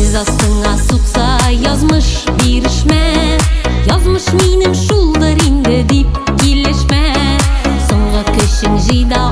Тез астыңа сукса язмыш, бирешмә. Язмыш минем шулдыр инде дип килешмә. Соңгы көчең җый да.